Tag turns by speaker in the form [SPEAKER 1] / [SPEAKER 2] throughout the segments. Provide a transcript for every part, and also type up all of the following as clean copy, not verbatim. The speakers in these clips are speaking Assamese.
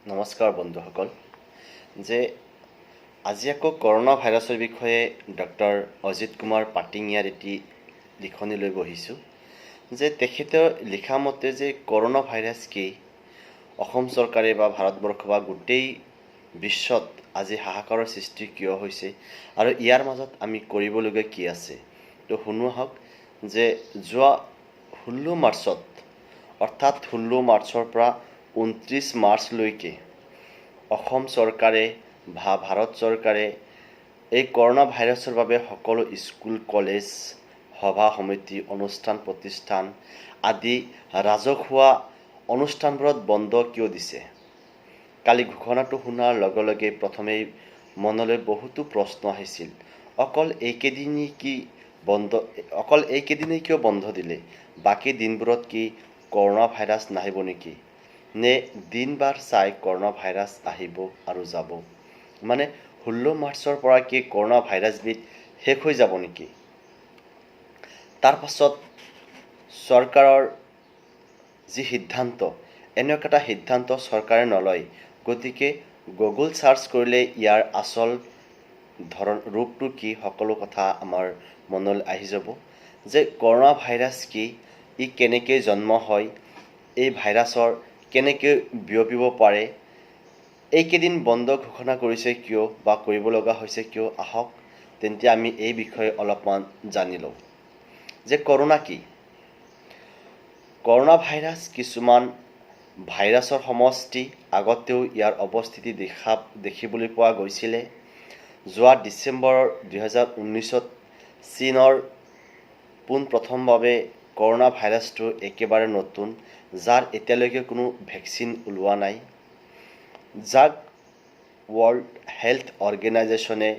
[SPEAKER 1] নমস্কাৰ বন্ধুসকল, যে আজি আকৌ কৰোণা ভাইৰাছৰ বিষয়ে ডক্টৰ অজিত কুমাৰ পাটিঙিয়াৰ এটি লিখনি লৈ বহিছোঁ যে তেখেতৰ লিখা মতে যে কৰোণা ভাইৰাছ কি, অসম চৰকাৰে বা ভাৰতবৰ্ষ বা গোটেই বিশ্বত আজি হাহাকাৰৰ সৃষ্টি কিয় হৈছে আৰু ইয়াৰ মাজত আমি কৰিবলগীয়া কি আছে। তো শুনো আহক যে যোৱা 16 মাৰ্চত, অৰ্থাৎ 16 মাৰ্চৰ পৰা 29 মাৰ্চলৈকে অসম চৰকাৰে বা ভাৰত চৰকাৰে এই কৰোণা ভাইৰাছৰ বাবে সকলো স্কুল, কলেজ, সভা সমিতি, অনুষ্ঠান প্ৰতিষ্ঠান আদি ৰাজহুৱা অনুষ্ঠানবোৰত বন্ধ কিয় দিছে? কালি ঘোষণাটো শুনাৰ লগে লগে প্ৰথমেই মনলৈ বহুতো প্ৰশ্ন আহিছিল। অকল এইকেইদিনেই কি বন্ধ? অকল এইকেইদিনেই কিয় বন্ধ দিলে? বাকী দিনবোৰত কি কৰোণা ভাইৰাছ নাহিব নেকি? নে দিন বাৰ চাই কৰোণা ভাইৰাছ আহিব আৰু যাব? মানে 16 মাৰ্চৰ পৰা কি কৰোণা ভাইৰাছবিধ শেষ হৈ যাব নেকি? তাৰ পাছত চৰকাৰৰ যি সিদ্ধান্ত, এনেকুৱা এটা সিদ্ধান্ত চৰকাৰে নলয়। গতিকে গুগল চাৰ্চ কৰিলে ইয়াৰ আচল ধৰণ ৰূপটো কি, সকলো কথা আমাৰ মনলৈ আহি যাব যে কৰোণা ভাইৰাছ কি, ই কেনেকৈ জন্ম হয়, এই ভাইৰাছৰ কেনেকৈ বিয়পিব পাৰে, এইকেইদিন বন্ধ ঘোষণা কৰিছে কিয় বা কৰিব লগা হৈছে কিয়। আহক তেন্তে আমি এই বিষয়ে অলপমান জানি লওঁ যে কৰোণা কি। কৰোণা ভাইৰাছ কিছুমান ভাইৰাছৰ সমষ্টি। আগতেও ইয়াৰ অৱস্থিতি দেখিবলৈ পোৱা গৈছিলে। যোৱা ডিচেম্বৰৰ 2019ত চীনৰ পোনপ্ৰথমভাৱে কৰোণা ভাইৰাছটো একেবাৰে নতুন, যাৰ এতিয়ালৈকে কোনো ভেকচিন ওলোৱা নাই, যাক ৱৰ্ল্ড হেল্থ অৰ্গেনাইজেশ্যনে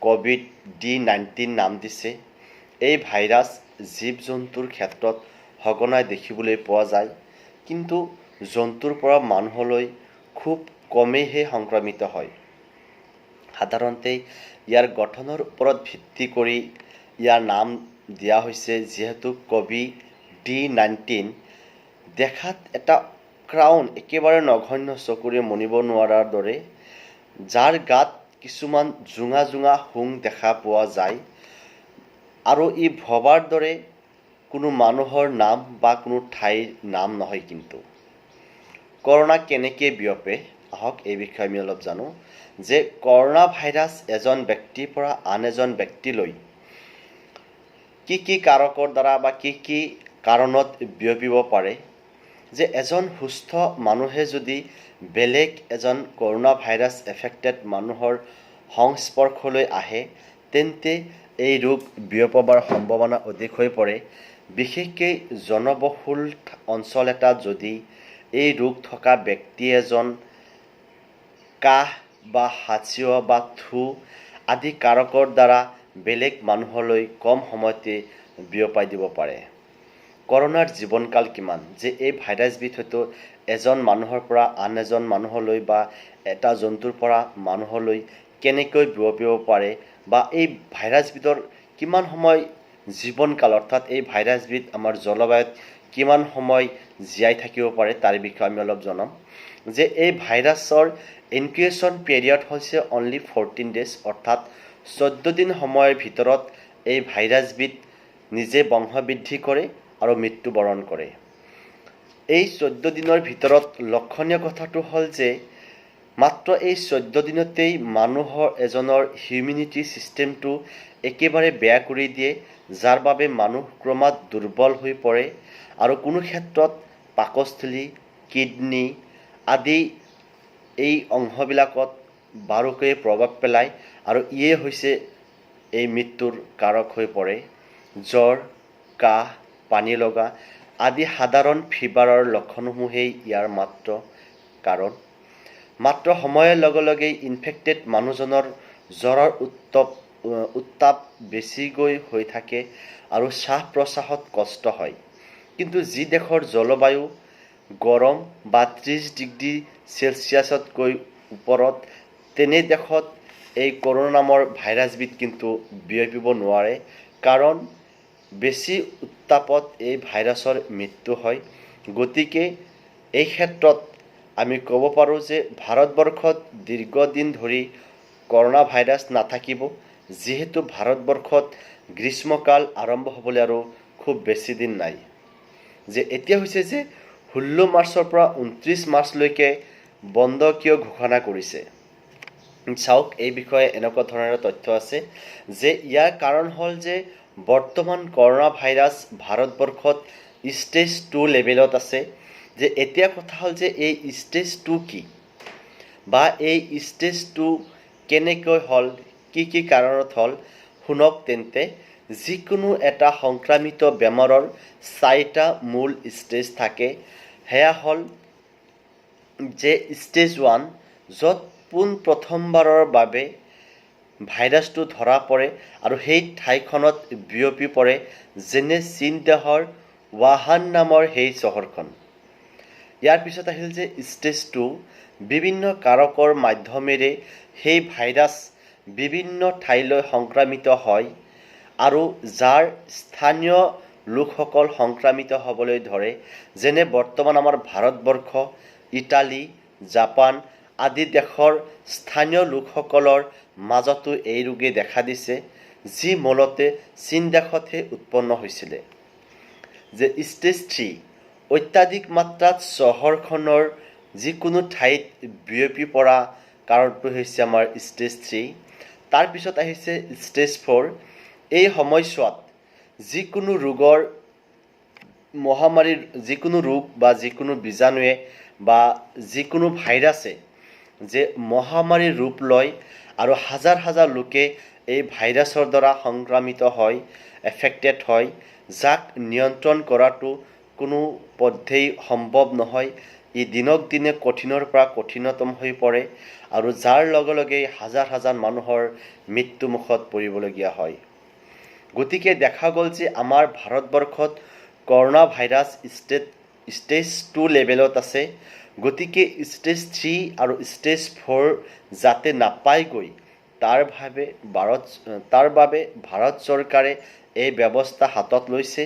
[SPEAKER 1] ক'ভিড 19 নাম দিছে। এই ভাইৰাছ জীৱ জন্তুৰ ক্ষেত্ৰত সঘনাই দেখিবলৈ পোৱা যায়, কিন্তু জন্তুৰ পৰা মানুহলৈ খুব কমেইহে সংক্ৰমিত হয়। সাধাৰণতে ইয়াৰ গঠনৰ ওপৰত ভিত্তি কৰি ইয়াৰ নাম দিয়া হৈছে, যিহেতু ক'ভিড 19 দেখাত এটা ক্ৰাউন, একেবাৰে নগণ্য, চকুৰে মনিব নোৱাৰাৰ দৰে, যাৰ গাত কিছুমান জোঙা জোঙা শুং দেখা পোৱা যায় আৰু ই ভবাৰ দৰে কোনো মানুহৰ নাম বা কোনো ঠাইৰ নাম নহয়। কিন্তু কৰোণা কেনেকৈ বিয়পে, আহক এই বিষয়ে আমি অলপ জানো যে কৰোণা ভাইৰাছ এজন ব্যক্তিৰ পৰা আন এজন ব্যক্তিলৈ কি কি কাৰকৰ দ্বাৰা বা কি কি কাৰণত বিয়পিব পাৰে, যে এজন সুস্থ মানুহে যদি বেলেগ এজন কৰোণা ভাইৰাছ এফেক্টেড মানুহৰ সংস্পৰ্শলৈ আহে, তেন্তে এই ৰোগ বিয়পাৰ সম্ভাৱনা অধিক হৈ পৰে। বিশেষকৈ জনবহুল অঞ্চল এটাত যদি এই ৰোগ থকা ব্যক্তি এজন কাহ বা হাঁচিওৱা বা থু আদি কাৰকৰ দ্বাৰা বেলেগ মানুহলৈ কম সময়তে বিয়পাই দিব পাৰে। কৰোণাৰ জীৱনকাল কিমান, যে এই ভাইৰাছবিধ হয়তো এজন মানুহৰ পৰা আন এজন মানুহলৈ বা এটা জন্তুৰ পৰা মানুহলৈ কেনেকৈ বিয়পিব পাৰে বা এই ভাইৰাছবিধৰ কিমান সময় জীৱনকাল, অৰ্থাৎ এই ভাইৰাছবিধ আমাৰ জলবায়ুত কিমান সময় জীয়াই থাকিব পাৰে, তাৰ বিষয়ে আমি অলপ জনাম যে এই ভাইৰাছৰ ইনকিউবেশ্যন পিৰিয়ড হৈছে অনলি 14 ডেজ, অৰ্থাৎ 14 দিন সময়ৰ ভিতৰত এই ভাইৰাছবিধ নিজে বংশবৃদ্ধি কৰে আৰু মৃত্যুবৰণ কৰে। এই 14 দিনৰ ভিতৰত লক্ষণীয় কথাটো হ'ল যে মাত্ৰ এই 14 দিনতেই মানুহৰ এজনৰ ইমিউনিটি ছিষ্টেমটো একেবাৰে বেয়া কৰি দিয়ে, যাৰ বাবে মানুহ ক্ৰমাৎ দুৰ্বল হৈ পৰে আৰু কোনো ক্ষেত্ৰত পাকস্থলী, কিডনী আদি এই অংশবিলাকত বাৰুকৈয়ে প্ৰভাৱ পেলায় আৰু ইয়ে হৈছে এই মৃত্যুৰ কাৰক হৈ পৰে। জ্বৰ, কাহ, পানী লগা আদি সাধাৰণ ফিভাৰৰ লক্ষণসমূহেই ইয়াৰ মাত্ৰ কাৰণ। মাত্ৰ সময়ৰ লগে লগেই ইনফেক্টেড মানুহজনৰ জ্বৰৰ উত্তাপ বেছিকৈ হৈ থাকে আৰু শ্বাস প্ৰশ্বাসত কষ্ট হয়। কিন্তু যি দেশৰ জলবায়ু গৰম বা 30 ডিগ্ৰী চেলছিয়াছতকৈ ওপৰত, তেনে দেশত এই কৰোণা নামৰ ভাইৰাছবিধ কিন্তু বিয়পিব নোৱাৰে, কাৰণ বেছি উত্তাপত এই ভাইৰাছৰ মৃত্যু হয়। গতিকে এই ক্ষেত্ৰত আমি ক'ব পাৰোঁ যে ভাৰতবৰ্ষত দীৰ্ঘদিন ধৰি কৰোণা ভাইৰাছ নাথাকিব, যিহেতু ভাৰতবৰ্ষত গ্ৰীষ্মকাল আৰম্ভ হ'বলৈ আৰু খুব বেছি দিন নাই। যে এতিয়া হৈছে যে 16 মাৰ্চৰ পৰা 29 মাৰ্চলৈকে বন্ধ কিয় ঘোষণা কৰিছে? চাওক, এই বিষয়ে এনেকুৱা ধৰণৰ তথ্য আছে যে ইয়াৰ কাৰণ হ'ল যে বৰ্তমান কৰোণা ভাইৰাছ ভাৰতবৰ্ষত ষ্টেজ 2 লেভেলত আছে। যে এতিয়া কথা হ'ল যে এই ষ্টেজ 2 কি বা এই ষ্টেজ 2 কেনেকৈ হ'ল, কি কি কাৰণত হ'ল? শুনক তেন্তে, যিকোনো এটা সংক্ৰামিত বেমাৰৰ চাৰিটা মূল ষ্টেজ থাকে। সেয়া হ'ল যে ষ্টেজ 1, য'ত পোনপ্ৰথমবাৰৰ বাবে ভাইৰাছটো ধৰা পৰে আৰু সেই ঠাইখনত বিয়পি পৰে, যেনে চীন দেশৰ ৱাহান নামৰ সেই চহৰখন। ইয়াৰ পিছত আহিল যে ষ্টেজ 2, বিভিন্ন কাৰকৰ মাধ্যমেৰে সেই ভাইৰাছ বিভিন্ন ঠাইলৈ সংক্ৰামিত হয় আৰু যাৰ স্থানীয় লোকসকল সংক্ৰামিত হ'বলৈ ধৰে, যেনে বৰ্তমান আমাৰ ভাৰতবৰ্ষ, ইটালী, জাপান আদি দেশৰ স্থানীয় লোকসকলৰ মাজতো এই ৰোগে দেখা দিছে, যি মূলতে চীন দেশতহে উৎপন্ন হৈছিলে। যে ষ্টেজ 3, অত্যাধিক মাত্ৰাত চহৰখনৰ যিকোনো ঠাইত বিয়পি পৰা কাৰণটো হৈছে আমাৰ ষ্টেজ 3। তাৰপিছত আহিছে ষ্টেজ 4। এই সময়ছোৱাত যিকোনো ৰোগৰ মহামাৰীৰ যিকোনো ৰোগ বা যিকোনো বীজাণুৱে বা যিকোনো ভাইৰাছে যে মহামাৰীৰ ৰূপ লয় আৰু হাজাৰ হাজাৰ লোকে এই ভাইৰাছৰ দ্বাৰা সংক্ৰামিত হয়, এফেক্টেড হয়, যাক নিয়ন্ত্ৰণ কৰাটো কোনো পধ্যেই সম্ভৱ নহয়। ই দিনক দিনে কঠিনৰ পৰা কঠিনতম হৈ পৰে আৰু যাৰ লগে লগেই হাজাৰ হাজাৰ মানুহৰ মৃত্যুমুখত পৰিবলগীয়া হয়। গতিকে দেখা গ'ল যে আমাৰ ভাৰতবৰ্ষত কৰোণা ভাইৰাছ ষ্টেজ 2 লেভেলত আছে। গতিকে ষ্টেজ 3 আৰু ষ্টেজ 4 যাতে নাপায়গৈ, তাৰ বাবে ভাৰত চৰকাৰে এই ব্যৱস্থা হাতত লৈছে।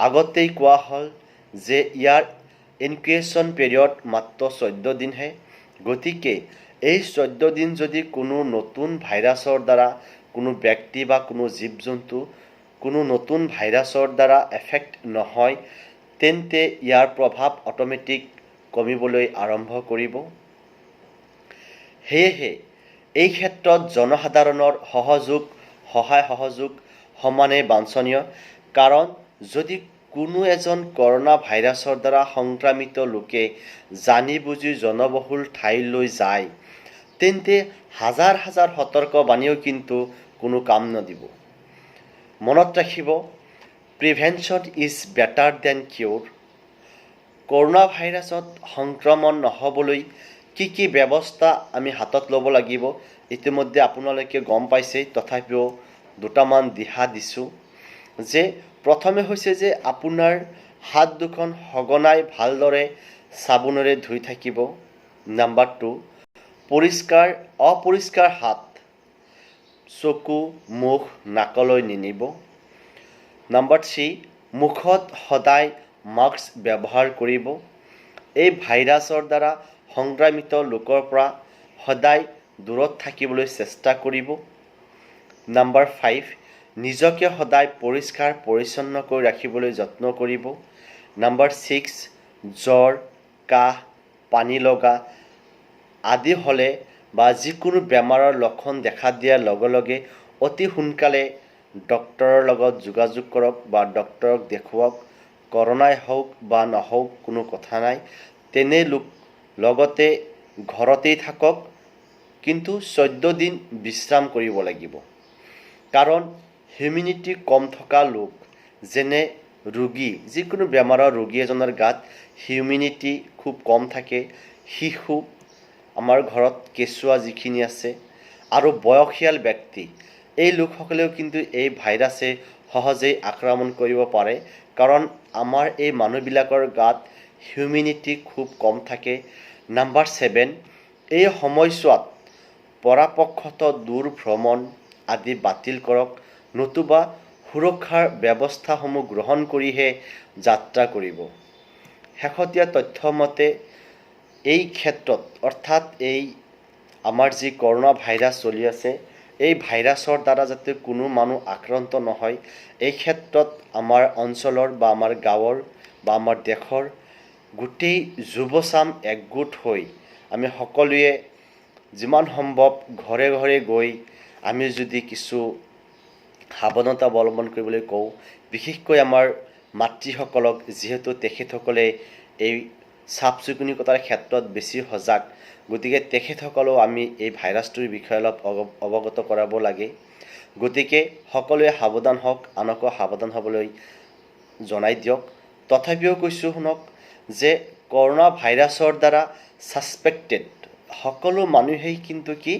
[SPEAKER 1] আগতেই কোৱা হ'ল যে ইয়াৰ ইনকিউবেশ্যন পিৰিয়ড মাত্ৰ 14 দিনহে। গতিকে এই 14 দিন যদি কোনো নতুন ভাইৰাছৰ দ্বাৰা কোনো ব্যক্তি বা কোনো জীৱ জন্তু কোনো নতুন ভাইৰাছৰ দ্বাৰা এফেক্ট নহয়, তেন্তে ইয়াৰ প্ৰভাৱ অট'মেটিক কমিবলৈ আৰম্ভ কৰিব। সেয়েহে এই ক্ষেত্ৰত জনসাধাৰণৰ সহযোগ, সহায় সহযোগ সমানে বাঞ্ছনীয়। কাৰণ যদি কোনো এজন কৰোণা ভাইৰাছৰ দ্বাৰা সংক্ৰামিত লোকে জানি বুজি জনবহুল ঠাইলৈ যায়, তেন্তে হাজাৰ হাজাৰ সতৰ্কবাণীও কিন্তু কোনো কাম নিদিব। মনত ৰাখিব, prevention is better than cure। Corona ভাইৰাছত সংক্ৰমণ নহ'বলৈ কি কি ব্যৱস্থা আমি হাতত ল'ব লাগিব, ইতিমধ্যে আপোনালোকে গম পাইছে। তথাপিও দুটামান দিহা দিছোঁ যে প্ৰথমে হৈছে যে আপোনাৰ হাত দুখন সঘনাই ভালদৰে চাবোনেৰে ধুই থাকিব। নাম্বাৰ 2, পৰিষ্কাৰ অপৰিষ্কাৰ হাত চকু, মুখ, নাকলৈ নিনিব। নাম্বাৰ 3, মুখত সদায় মাস্ক ব্যৱহাৰ কৰিব। এই ভাইৰাছৰ দ্বাৰা সংক্ৰামিত লোকৰ পৰা সদায় দূৰত থাকিবলৈ চেষ্টা কৰিব। নাম্বাৰ 5, নিজকে সদায় পৰিষ্কাৰ পৰিচ্ছন্নকৈ ৰাখিবলৈ যত্ন কৰিব। নাম্বাৰ 6, জ্বৰ, কাহ, পানী লগা আদি হ'লে বা যিকোনো বেমাৰৰ লক্ষণ দেখা দিয়াৰ লগে লগে অতি সোনকালে ডক্তৰৰ লগত যোগাযোগ কৰক বা ডক্তৰক দেখুৱাওক। কৰোণাই হওক বা নহওক, কোনো কথা নাই, তেনে লোক লগতে ঘৰতেই থাকক, কিন্তু 14 দিন বিশ্ৰাম কৰিব লাগিব। কাৰণ ইমিউনিটি কম থকা লোক, যেনে ৰোগী, যিকোনো বেমাৰৰ ৰোগী এজনৰ গাত ইমিউনিটি খুব কম থাকে, শিশু, আমাৰ ঘৰত কেঁচুৱা যিখিনি আছে আৰু বয়সীয়াল ব্যক্তি, এই লোকসকলেও কিন্তু এই ভাইৰাছে সহজেই আক্ৰমণ কৰিব পাৰে, কাৰণ আমাৰ এই মানুহবিলাকৰ গাত ইমিউনিটি খুব কম থাকে। নাম্বাৰ 7, এই সময়ছোৱাত পৰাপক্ষত দূৰ ভ্ৰমণ আদি বাতিল কৰক, নতুবা সুৰক্ষাৰ ব্যৱস্থাসমূহ গ্ৰহণ কৰিহে যাত্ৰা কৰিব। শেহতীয়া তথ্য মতে এই ক্ষেত্ৰত, অৰ্থাৎ এই আমাৰ যি কৰোণা ভাইৰাছ চলি আছে, এই ভাইৰাছৰ দ্বাৰা যাতে কোনো মানুহ আক্ৰান্ত নহয়, এই ক্ষেত্ৰত আমাৰ অঞ্চলৰ বা আমাৰ গাঁৱৰ বা আমাৰ দেশৰ গোটেই যুৱচাম একগোট হৈ আমি সকলোৱে যিমান সম্ভৱ ঘৰে ঘৰে গৈ আমি যদি কিছু সাৱধানতা অৱলম্বন কৰিবলৈ কওঁ, বিশেষকৈ আমাৰ মাতৃসকলক, যিহেতু তেখেতসকলে এই চাফ চিকুণতাৰ ক্ষেত্ৰত বেছি সজাগ, গতিকে তেখেতসকলেও আমি এই ভাইৰাছটোৰ বিষয়ে অলপ অৱগত কৰাব লাগে। গতিকে সকলোৱে সাৱধান হওক, আনকো সাৱধান হ'বলৈ জনাই দিয়ক। তথাপিও কৈছোঁ শুনক যে কৰোণা ভাইৰাছৰ দ্বাৰা ছাছপেক্টেড সকলো মানুহেই কিন্তু কি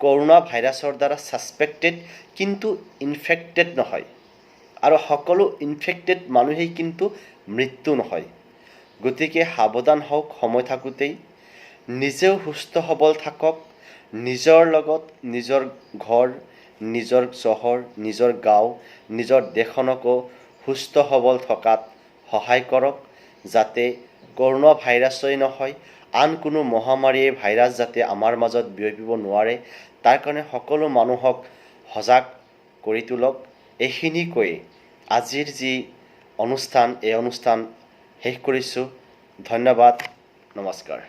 [SPEAKER 1] কৰোণা ভাইৰাছৰ দ্বাৰা ছাছপেক্টেড কিন্তু ইনফেক্টেড নহয়, আৰু সকলো ইনফেক্টেড মানুহেই কিন্তু মৃত্যু নহয়। গতিকে সাৱধান হওক সময় থাকোঁতেই, নিজেও সুস্থ সবল থাকক, নিজৰ লগত নিজৰ ঘৰ, নিজৰ চহৰ, নিজৰ গাঁও, নিজৰ দেশখনকো সুস্থ সবল থকাত সহায় কৰক, যাতে কৰোণা ভাইৰাছেই নহয় আন কোনো মহামাৰীয়ে ভাইৰাছ যাতে আমাৰ মাজত বিয়পিব নোৱাৰে, তাৰ কাৰণে সকলো মানুহক সজাগ কৰি তোলক। এইখিনি কৈয়ে আজিৰ যি অনুষ্ঠান, এই অনুষ্ঠান শেষ কৰিছোঁ। ধন্যবাদ, নমস্কাৰ।